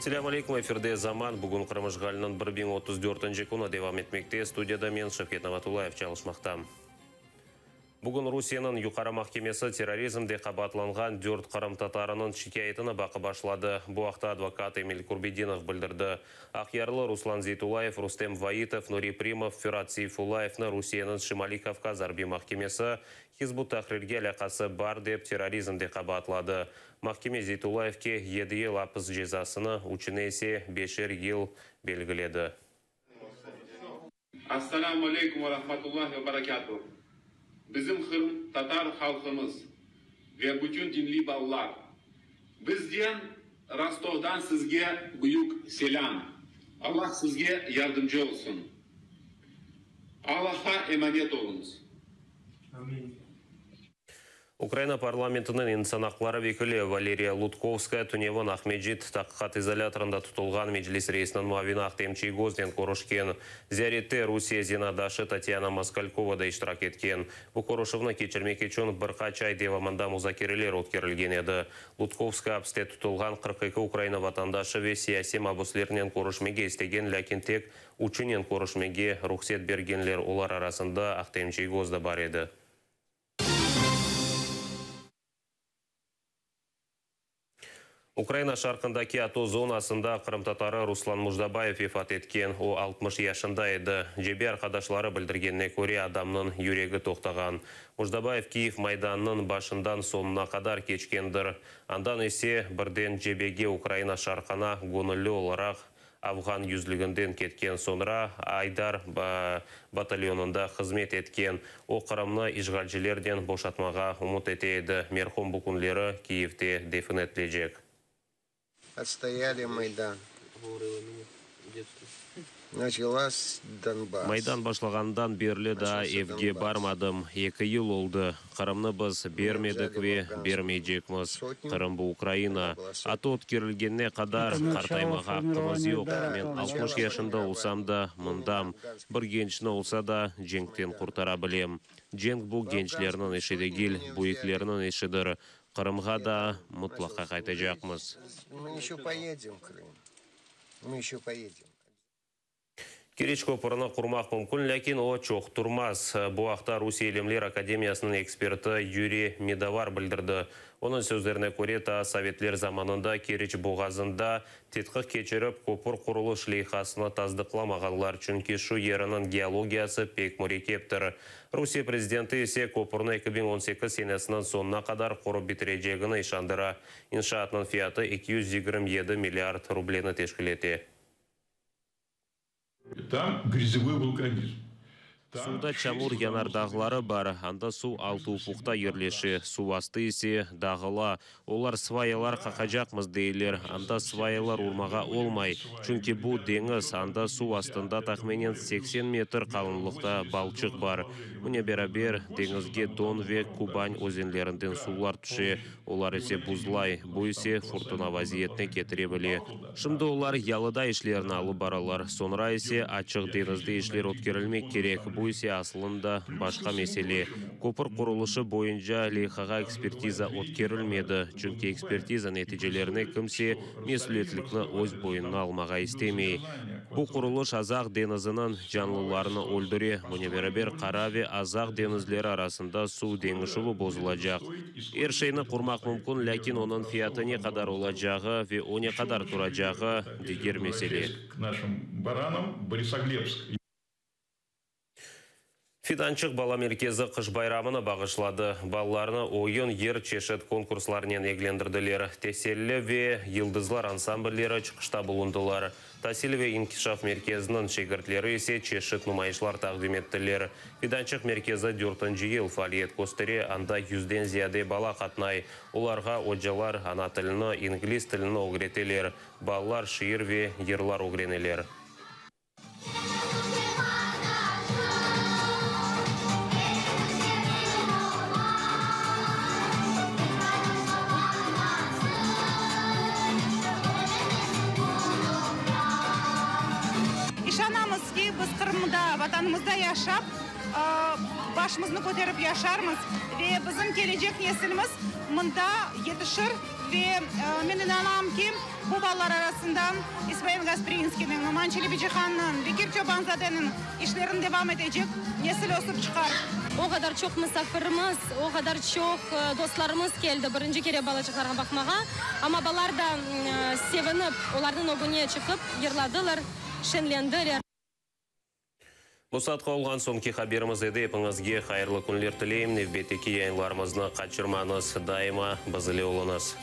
Selâm aleyküm, efirde Zaman. Bugün Qırım işğaliniñ 1034-nci künü devam etmekte. Studiyada men, Şevket Namatullayev, çalışmaqtam. Bugün Rusiyeniñ Yuqarı mahkemesi terrorizmde qabaatlanğan dört qırımtatarınıñ şikâyetini baqıp başladı. Bu aqta advokat Emil Kurbedinov bildirdi. Aqyarlı Ruslan Zeytullayev, Rustem Vaitov, Nuri Primov, Ferat Seyfullayevni Rusiyeniñ Şimaliy Kavkaz arbiy mahkemesi Hizb ut-Tahrirge alâqası bar dep terrorizmde qabaatladı. Mahkeme Zeytullayevke yedi yıl apis cezasını, üçüne ise beşer yıl belgiledi. Assalamu aleykum ve rahmetullahi ve berekatuh. Bizim Qırım tatar halqımız ve bütün dinli balalar, bizden Rostovdan sizge büyük selâm. Allah sizge yardımcı olsun. Allahqa emanet oluñız. Amin. Ukraina parlamentiniñ insan aqları vekili Valeriya Lutkovskaya tünevin Aqmescit taqiqat izolâtorında tutulğan Meclis reisiniñ muavini Ahtem Çiygoznen körüşken. Ziyarette Rusiye zenaatdaşı Tatyana Moskalkova da iştirak etken. Bu körüşüvni keçirmek içün bir qaç ay devamında muzakereler ötkerilgen edi. Lutkovskaya apiste tutulğan 42 Ukraina vatandaşı ve siyasiy mabüslernen körüşmege istegen, lâkin tek üçünen körüşmege ruhset bergenler, olar arasında Ahtem Çiygoz da bar edi. Ukraina şarqındaki ATO zonasında qırımtatarı Ruslan Mujdabayev vefat etken, o 60 yaşında edi. Cebe arqadaşları bildirgenine köre, adamnıñ yüregi toqtağan. Mujdabayev Kiyev Maydanınıñ başından soñuna qadar keçkendir, andan ise birden cebege Ukraina şarqına göñülli olaraq Afğan yüzlüginden ketken soñra Aydar batalyonında hızmet etken. O, Qırımnı işğalcilerden boşatmağa ümüt ete edi. Merhum bu künleri Kiyevde defin etilecek. Otstoyali Maydan. Načalas Donbass. Maydan başlağanından berli daa evge barmadım. Eki yıl oldı. Qırımnı biz bermedik ve bermeycekmiz. Qırım bu Ukraina. ATO ötkerilgenine qadar qartaymağa aqqımız yoq. Men 60 yaşında olsam da, mındam. Bir gençni olsa da, cenkten qurtara bilem. Cenk bu gençlerniñ işi degil, büyüklerniñ işidir. Qırımğa da mıtlaqa qaytacaqmız. Keriç köpürini qurmaq mümkün, lâkin o çoq turmaz. Bu aqta Rusiye ilimler akademiyasınıñ eksperti Yuriy Medovar bildirdi. Onıñ sözlerine köre, taa sovetler zamanında Keriç boğazında tedqiq keçirip, köpür qurulış leyhasını tasdıqlamağanlar, çünki şu yeriniñ geologiyası pek mürekkeptir. Rusiye prezidenti ise köpürni 2018 senesiniñ soñuna qadar qurıp bitirecegini işandıra. İnşaatnıñ fiyatı 227 milliard rubleni teşkil ete. Tam grezevıy vulkanizm. Suvda çamur yanardağları bar, anda suv altı ufuqta yerleşe, suv astı ise dağıla. Olar svayalar qaqacaqmız deyler, anda svayalar urmağa olmay, çünki bu deñiz, anda suv astında tahminen 80 metr qalınlıqta balçıq bar. Bunen beraber, deñizge Don ve Kuban özenlerinden suvlar tüşe, olar ise buzlay, bu ise furtuna vaziyetine ketire bile. Şimdi olar yalıda işlerni alıp baralar, soñra ise açıq deñizde işler ötkerilmek kerek, bu ise asılında başqa mesele. Köpür qurulışı boyunca leyhağa ekspertiza ötkerilmedi, çünki ekspertiza neticelerine kimse mesüliyetlikni öz boyununa almağa istemey. Bu qurulış Azaq deñiziniñ canlılarını öldüre, bunen beraber Qara ve Azaq deñizleri arasında suv deñişüvi bozulacaq. Er şeyni qurmaq mümkün, lâkin onıñ fiyatı ne qadar olacağı ve o ne qadar turacağı, diger mesele. Fidançıq bala merkezi qış bayramını bağışladı. Balalarnı oyun, yır, çeşit konkurslarnen eglendirdiler. Teselli ve Yıldızlar ansamblleri çıqışta bulundılar. Tasil ve inkişaf merkeziniñ şegirtleri ise çeşit numayışlar taqdim ettiler. Fidançıq merkezi dörtünci yıl faaliyet köstere, anda yüzden ziyade bala qatnay. Olarğa ocalar ana tilini, ingliz tilini ögreteler. Balalar şiir ve yırlar ögreneler. İşanamız ki, biz Qırımda, Vatanımızda yaşap, başımıznı köterip yaşarmız ve bizim kelecek nesilimiz. mında yetişir ve men inanam ki, bu balalar arasından İsmail Gasprinskiyniñ, Noman Çelebicihannıñ, Bekir Çobanzadeniñ işlerini devam etecek nesil ösip çıqar. O qadar çoq musafirimiz, o qadar çoq dostlarımız keldi birinci kere balaçıqlarğa baqmağa. Amma balalar da sevinip, olarnıñ ögüne çıqıp yırladılar, şeñlendiler. Bu saatqa olğan soñki haberimiz edi. Epiñizge hayırlı künler tileyim. Nevbetteki yayınlarımıznı qaçırmañız. Daima biz ile oluñız.